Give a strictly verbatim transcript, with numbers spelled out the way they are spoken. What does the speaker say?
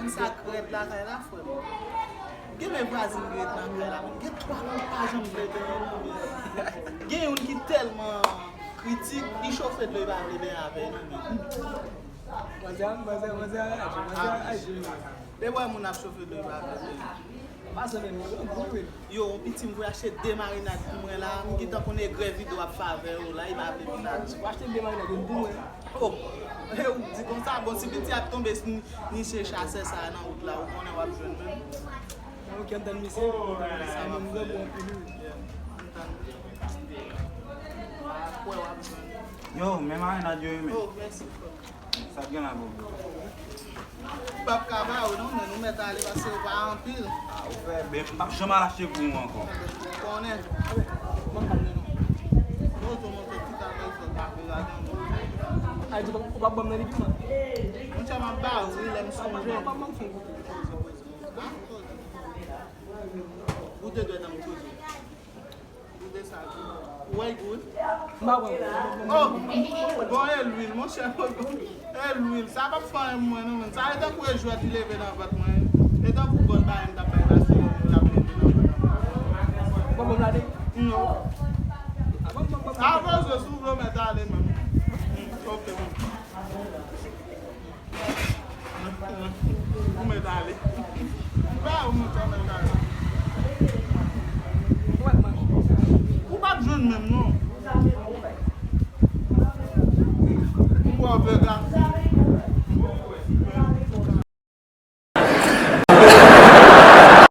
Sa k rèd lakay la, frè m. Gen men vwazin ki ret nan kay la, men gen twa moun pa janm vle benyen non, men. Gen youn ki tèlman kritik, li chofe dlo, li pa vle benyen avè l non, men. Manzè, manzè, manzè, aji, manzè, aji. Lè w wè moun ap chofe dlo, li pa vle benyen. Pase men, non, non, wi, wi. Yo, yon piti m voye achte de marinad pou mwen la, m gentan konnen egrè Vido ap favè yo la, li pa vle vin achte. Ou achte de marinad, youn pou mwen. Oh, e ou di konsa, bon, si piti ap tonbe, si niche chasè sa a nan wout la, ou konnen w ap jwenn menm. Ok, antann misye, sa menm gwo bon anpil, wi. Antann. Kwè w ap jwenn. Yo, men marinad yo, wi, men. Oh, mèsi, frè. Sa k gen la, bro? M p ap ka ba ou non, men nou mèt ale paske yo pa anpil. Ah, ou fè byen. M p ap janm al achte pou ou ankò. Konnen. Ban m pa non. Yo, yo monte tout a mezon, pa vle ladan non. Ay, di, ou p ap ban m nan li piman? Monchè, m ap ba ou, wi, lè m sonje. Ban m, ban m fè yon goute. Ha? Goute dwèt an m goute. Goute sa, goute. Ou wè l goud? M pa wè. Oh! Bon, e lwil, monchè. E lwil. Sa p ap fè anyen pou mwen, non, men. Sa e tankou e jwèt li leve nan vant mwen. E tankou gòl bagay m t ap bay pase yo, li t ap leve nan vant mwen. Bon, bon, gade. Non. Ah, bon, bon, bon, bon. Ah, bon, si w vle, w mèt ale, men. Ok, bon. Ou mèt ale. Ba, ou mèt ale.